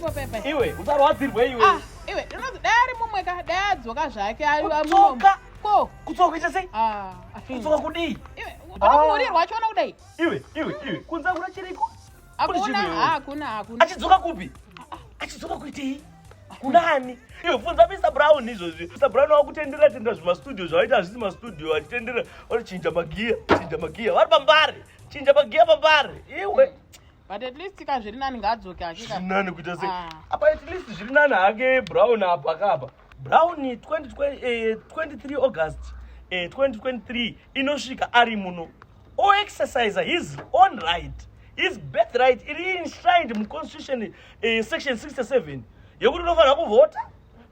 chiripo pepe. Iwe usarwadzirwe iwe. Ah, iwe ndinonzi dai ari mumwe ka dai adzoka zvake Kudzoka? Ko. Kudzoka kuita sei? Ah. Kudzoka kudii? Iwe unokuhurirwa achiona kudai. Iwe iwe iwe kunze hakuna chiriko. Kune Hakuna, chiriko iwe. hakuna, hakuna. Achidzoka kupi? Achidzoka kuitei? Kunani? Iwe bvunza Mr Brown izvozvi. Mr Brown wakutendera tendera zvimastudio zvavaita hazvisi mastudio achitendera varichinja magiya, chinja magiya. Vari pambare. Chinja magiya pambare. Iwe. But at least ka zviri nani ngaadzoke hake ka. Zviri nani kuita sei? Ah. Apa at least zviri nani hake Brown apa kapa. Brown 20, 23 August 2023 inosvika ari muno. O exercise his own right. His birthright iri enshrined muconstitution section 67 yekuti unofanira kuvhota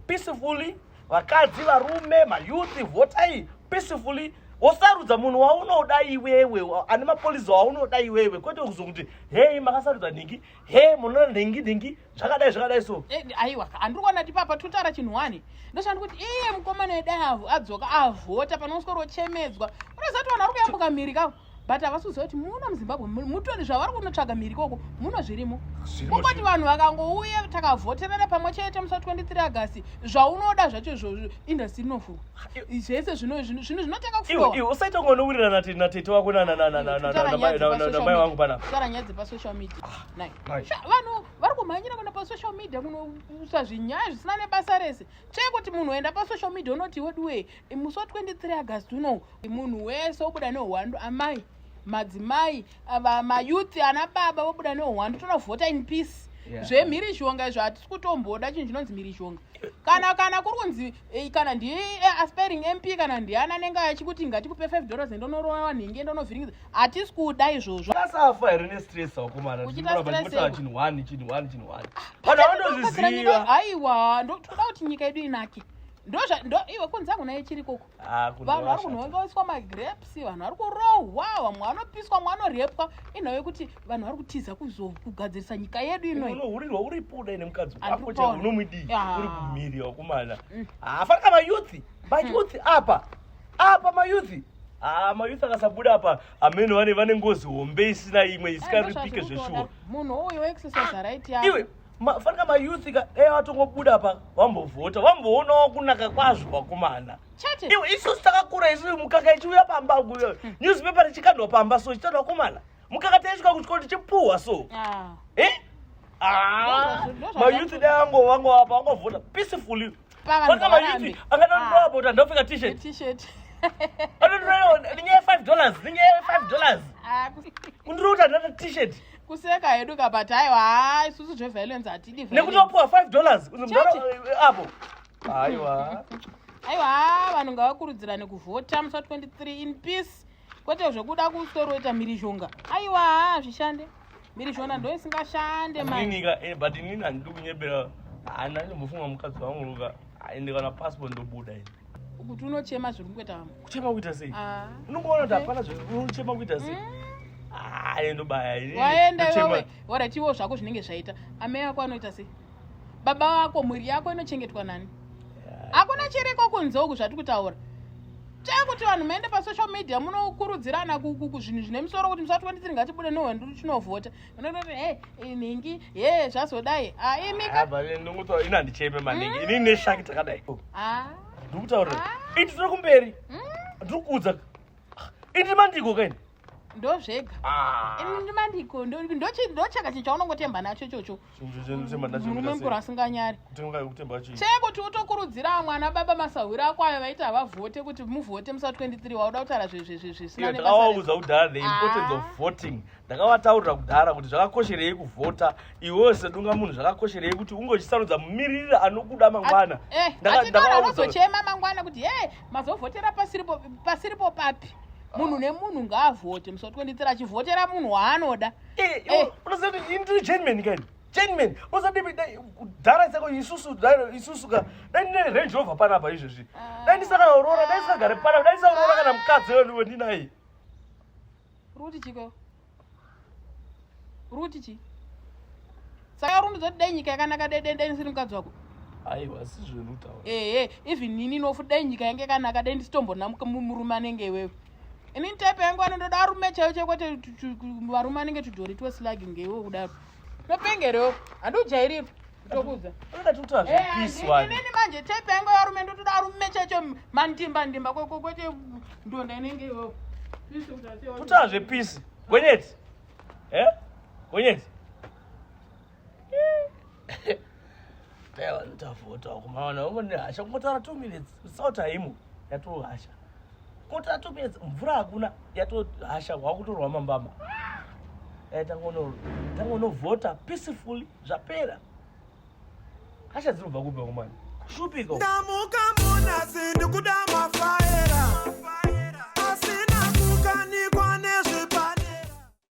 peacefully, vakadzi, varume, mayouth, votai peacefully, wosarudza munhu waunoda iwewe, ane mapolisi waunoda iwewe, kwete kuzokuti hei makasarudza nhingi, he munoona nhingi nhingi zvakadai zvakadai so. Aiwa, handiri kuona tipapa totara chinhu wani. Ndosvandi kuti iye mukomana edu adzoka avhota panoswero chemedzwa. Unoziva kuti vanhu vari kuyambuka mhiri kavo, but havasi kuziva kuti muno muZimbabwe mutori zvavari kunotsvaga mhiri ikoko muno zvirimo. Zvirimo, Kungoti zvirimo. vanhu vakangouya takavhoterana pamwe chete musi wa23 August, zvaunoda zvacho izvozvo, industry inovhurwa, zvese zvinhu zvinotanga Iwe kuflowa. Iwe usaita kunge unowirirana natete wako namai vangu panapa. Taura nyaya dzepasocial media. Nai. Nai. Sha, vanhu vari kumhanyira kuenda pasocial media kunoisa zvinyaya zvisina nebasa rese. Tsvee kuti munhu enda pasocial media unoti weduwe musi wa23 August unou munhu wese wobuda neuhwandu, amai, madzimai, mayouth, ana baba vobuda neuhwandu, tonovhota in peace. Zvemhirizhonga izvo hatisi kutomboda chinhu chinonzi mhirizhonga. Kana kuri kunzi kana ndi aspiring MP kana ndiani anenge achikuti ngatikupe $5 endonorova nhingi, endonovhiringidza, hatisi kuda izvozvo. Asafa here nestress wakomana? Kuchita stress yeko. Chinhu one, chinhu one, chinhu one, vanhu vanotozviziva. Aiwa, toda kuti nyika yedu inake. Ndo iwe kunze hakuna yechirikoko. Ah, kunze Vanhu vari kwakashata. kunhongoiswa magrapes, vanhu vari kurohwa, vamwe vanopiswa, vamwe vanorepwa. Inhau yekuti vanhu vari kutiza kugadzirisa nyika yedu inoi. Unohurirwa uripo udai nemukadzi Handiri wako kupaona. chaiwo unomudii uri kumhiri wakomana. Fanika mayouth, mayouth apa apa, mayouth, mayouth akasabuda apa amene vane ngozi hombe isina imwe isikaripike zveshuwa. Munhu uyu exercise right yako. Iwe fanika mayouth ka dai vatongobuda apa vambovhota, vamboonawo kunaka kwazvo vakomana. Chete. Iwe, isusu takakura isusu mukaka ichiuya pamba, newspaper richikandwa pamba, so chitandwa vakomana, mukaka taisvika kuchikoro tichipuhwa so. Eh? Ah, mayouth dai vango apa vangovhota peacefully. Pavanhu Fanika mayouth ngavarambe. angadondoapo kuti handopfeka T-shirt. T-shirt. Nenyaya ye$5, nenyaya ye$5 kundiri kuti handina T-shirt. Kuseka hedu ka, but aiwa, ha, isusu zveviolence hatidi. Nekuti Violence. wapuwa $5. Chete. Apo aiwa. Aiwa, vanhu ngavakurudzirane kuvhota musi wa23 in peace, kwete zvekuda kusoroita mhirizhonga. Aiwa, zvishande mhirizhonga ndo isingashande mani. Ininika but inini handidi kunyepera, hana ndimbofunga mukadzi wangu ka aende kana passport ndobuda ini. Kuti unochema zviri kungoita vamwe. Kuchema kuita sei? Ah. Unongoona kuti hapana unochema kuita sei? Ah, ndobaya ini. Waenda. Ndochema. Iwewe alright, iwo zvako zvinenge zvaita, amai ako anoita sei, baba vako, mhuri yako inochengetwa nani? Hakuna chiriko kunze uku zvatiri kutaura. Chekuti vanhu maende pasocial media munokurudzirana kuzvinhu zvine musoro kuti musi wa23 ngatibude nohwendu tinovhota, unototi he nhingi he zvazodai aimika. Ah, but ndongotaura ini handicheme maningi, inini neshaki takadai. Ndikutaurira ini tiri kumberi, ndiri kuudza ini mandiko kaini. Ndo zvega. Ini ndimandiko, ndochaka chinhu chaunongotemba nacho ichocho. Murume mukuru asinganyari. Kutemba chii? Chekuti utokurudzira mwana baba masahwiro ako ayo vaiti havavhote kuti muvhote musi wa23, wauda kutaura zvisina nebasa. Ndakavaudza kudhara the importance of voting. Ndakavataurira kudhara kuti zvakakosherei kuvhota. Iwewe sedunga munhu zvakakosherei kuti unge uchisarudza mumiririri anokuda mangwana. Atinoona Ndakavaudza. unozochema mangwana kuti he mazovhotera pasiripo, pasiripo papi. Munhu nemunhu ngaavhote musi wa23 achivhotera munhu waanoda. Unoziva kuti ini ndiri gentleman kani, gentleman. Unoziva kudhara seko isusu isusu ka dai ndine Range Rover panapa izvezvi, dai ndisakaroora, dai ndisakagare panapa, dai ndisakaroora kana mukadzi wendinaye. Uri kuti chiko? Uri kuti chi? Saka uri kundozoti dai nyika yakanaka, dai ndisiri mukadzi wako? Aiwa, sizvenutaura. Ehe, even nini nofu dai nyika yange yakanaka, dai ndisitombona murume anenge iwewe. Inini type yangu anondoda arume chaiyo chaiyo, kwete varume anenge tudhori tweslag ngeiwe kudaro. Nopengerewo, handiujairiro. Tokuudza. Unoda tikutora zvepeace wani. Inini manje type yangu yevarume ndotoda arume chaicho mandimba ndimba kwete ndonda inenge iwewe. Totora zvepeace. Gonyeti. Eh? Gonyeti. Dai vanhu tavhota kumaona ungone hasha kungotaura 2 minutes without haimo yatohasha. Kungotaura 2 minutes mvura hakuna yatohasha wakutorwa mambama. Dai tangono tangonovhota peacefully zvapera. Hasha dzinobva kupi vakomana? Kushupika. Ndamuka munasi ndikuda mafaya.